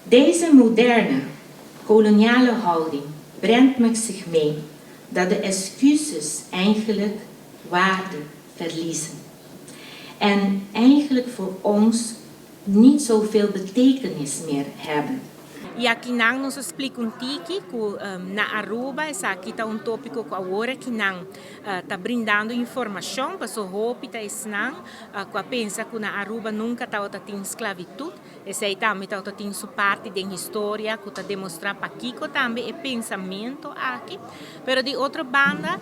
Deze moderne koloniale houding brengt met zich mee dat de excuses eigenlijk waarde verliezen. En eigenlijk voor ons niet zoveel betekenis meer hebben. Y akinan nos a splica un tiki cu na Aruba esaki ta un topico cu awor akinan ta brindando informacion paso hopi ta esnan cu a pensa cu na Aruba nunca tabata tin sclavitud. Esey tambe tabata tin su parti den historia cu ta demostra pakico tambe e pensamento aki. Pero di otro banda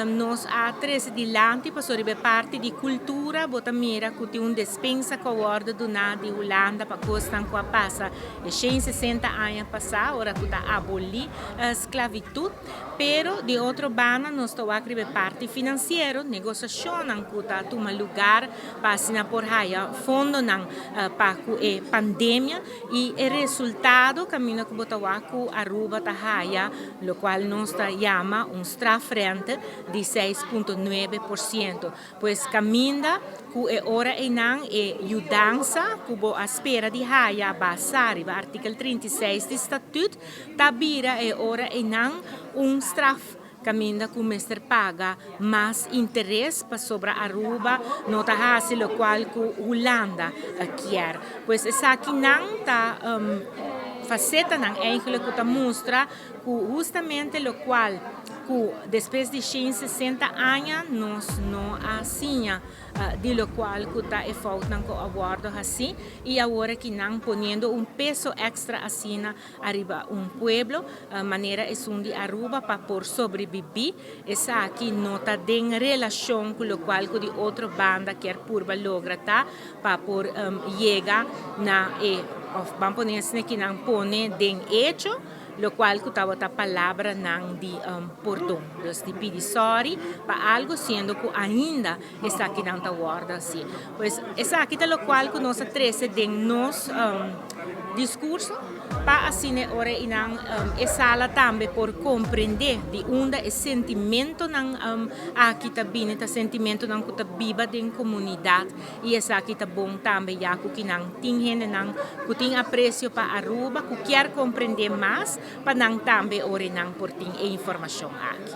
nos a trece dilanti pasobra riba e parti di cultura bo ta mira cu tin un despensa cu a wordo duna di Hulanda pa cosnan cu a pasa e 160 aña pasa ora cu ta aboli sclavitud. Pero di otro banda nos ta wak riba e parti financiero, negociacionnan cu ta tuma lugar pa asina por haya fondonan pa cu e pandemia y e resultado caminda cu bo ta wak cu Aruba ta haya locual nos ta yama un strafrente di 6,9%. Pues caminda cu e ora eynan e yudansa cu bo a spera di haya basa riba artikel 36 di Statuut ta bira e ora eynan un straf caminda cu mester paga mas interes pasobra Aruba no ta haci locual cu Hulanda kier. Pues esakinan ta facetanan eigenlijk cu ta mustra cu hustamente locual cu despues di 160 aña nos no a siña di locual cu ta e foutnan cu a wordo haci y awor akinan poniendo un peso extra asina ariba un pueblo manera esun di Aruba pa por sobrevivi. Esaki no ta den relacion cu locual cu di otro banda kier purba logra ta pa por yega na e of ban pone asina ki nan pone den hecho locual cu tabata palabranan di pordon, dus di pidi sorry pa algo siendo cu ainda esakinan ta wordo haci. Pues esaki ta locual cu nos a trece den nos discurso pa asina e ora einan e sala tambe por comprende di unda e sentimentonan aki ta bini, ta sentimentonan cu ta biba den comunidad y esaki ta bon tambe ya cu kinan tin hendenan cu tin aprecio pa Aruba cu kier comprende mas pa nan tambe ora einan por tin e informacion aki.